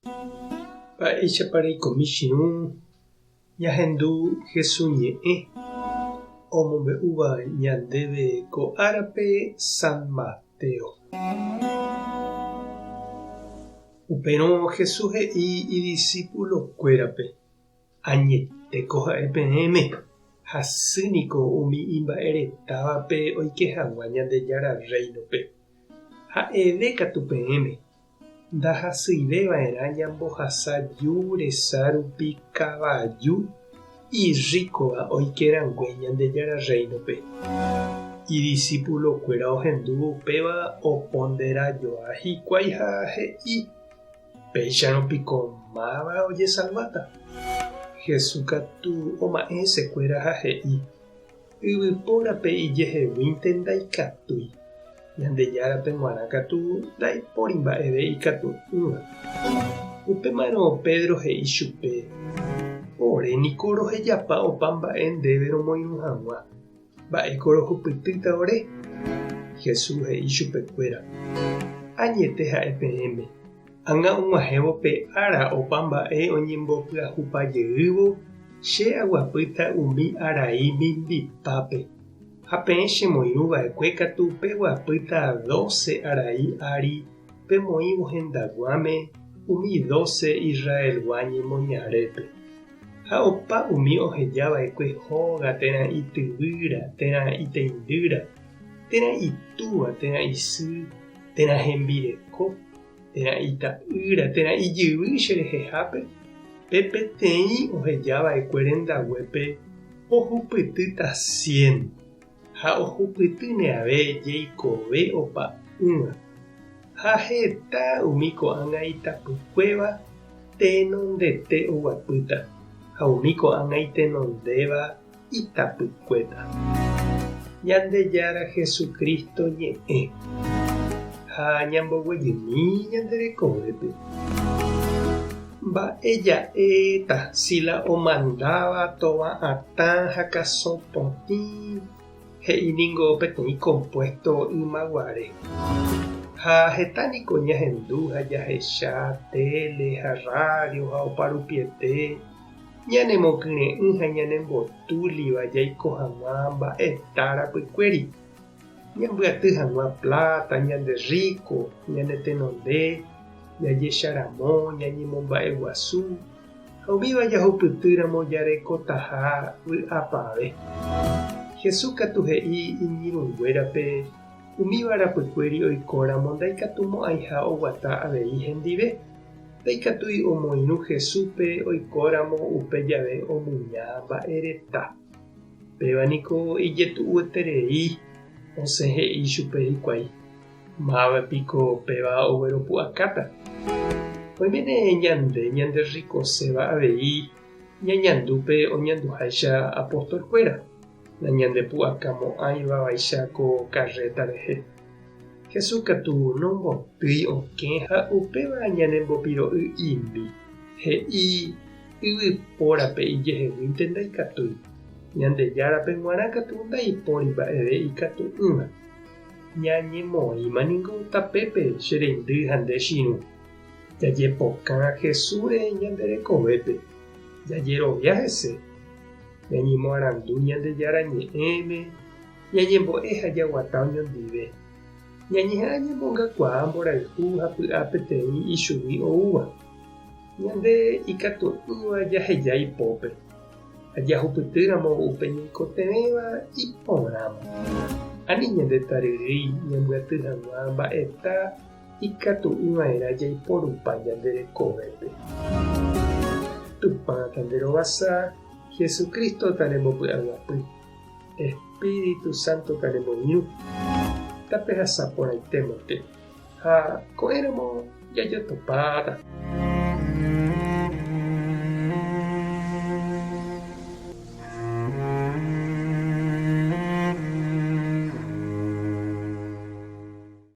Mba'éichapa reikomi chirũ ñahendu Jesús ñe'ẽ omombe'úva ñandéve ko árape San Mateo. Upérõ Jesús he'i idisípulokuérape, Añetéko ha'e peẽme, hasy niko umi imba'eretávape oike hag̃ua Ñandejára Rréinope. Ha'eve katu peẽme, Ndahasyive va'erã ñambohasa ju resa rupi kavaju irríkova oike rangue Ñandejára Rréinope. Idisipulokuéra ohendúvo upéva opondera joa hikuái ha he'i, Péicharõ piko máva ojesalváta? Jesús katu oma'ẽ hesekuéra ha he'i, Yvypórape ijeheguínte ndaikatúi, Ñandejárape g̃uarã katu ndaipóri mba'eve ikatu'ỹva. Upémarõ Pedro he'i chupe, Ore niko rohejapa opa mba'e ndéve romoirũ hag̃ua, mba'éiko rohupytýta ore? Jesús he'i chupekuéra, Añete ha'e peẽme, Ág̃a og̃uahẽvo pe ára opa mba'e oñembopyahupa jeývo, che aguapýta umi arai mimbipápe, ha peẽ chemoirũ va'ekue katu peguapýta dóse arai ári pemoĩvo hendaguãme umi dóse Israelgua ñemoñarépe. Ha opa umi oheja va'ekue hóga térã ityvýra térã iteindýra, térã itúva térã isy, térã hembireko, térã ita'ýra, térã ijyvy che rehehápe, pe peteĩ oheja va'ekue rendaguépe ohupytýta cien, ha ohupytýne ave jeikove opa'ỹva. Ha heta umi ko'ág̃a itapykuéva tenondete oguapýta, ha umi ko'ág̃a itenondéva itapykuéta. Ñandejára Jesucristo ñe'ẽ ha ñamboguejymi ñande rekovépe. Mba'e ja'éta si la omandáva tova atã ha kasõ potĩ he'i ningo peteĩ compuesto ymaguare. Ha heta niko ñahendu ha jahecha téle ha radio ha oparupiete Ñanemokyre'ỹ ha ñanembotúliva jaiko hag̃ua mba'eta rapykuéri, ñambyaty hag̃ua pláta, ñande rríko, ñane tenonde, jajecharamo, ñañemomba'eguasu, ha umíva jahupytýramo jarekotaha vy'apave. Jesús katu he'i iñirũnguérape umíva rapykuéri oikóramo ndaikatumo'ãiha oguata avei hendive. Ndaikatúi omoirũ Jesúspe oikóramo upe jave omuña mba'e reta. Péva niko ijetu'ueterei, osẽ he'i chupe hikuái, Máva piko péva ogueropu'akáta? Oiméne ñande ñanderrikoséva avei ñañandu pe oñanduháicha apostolkuéra, nañandepu'akamo'ãiva vaicha ko karréta rehe. Jesús katu nombotýi okẽ ha upéva ñanembopiro'y imbi, he'i yvypórape ijeheguínte ndaikatúi, Ñandejárape g̃uarã katu ndaipóri mba'eve ikatu'ỹva. Ñañemoĩma ningo tapépe che reindy ha nde chirũ. Jajepokã Jesúsre ñande rekovépe, jajerovia hese, ñañemoarandu Ñandejára ñe'ẽme, Ñañembo'e ha jaguata oñondive. Ñañeha'ã ñamongakuaa mborayhu ha py'a peteĩ ichugui oúva. Ñande ikatu'ỹva jaheja ipópe, ha jahupytýramo upe ñaikotevẽva iporãma. Ani ñande taryrýi ñambyaty hag̃ua mba'eta ikatu'ỹva'erã jaiporupa ñande rekovépe. Tupã tanderovasa, Jesucristo tanembopy'aguapy. Espíritu Santo tanemoirũ, tapehasa porãitémante, ha ko'ẽramo jajotopáta.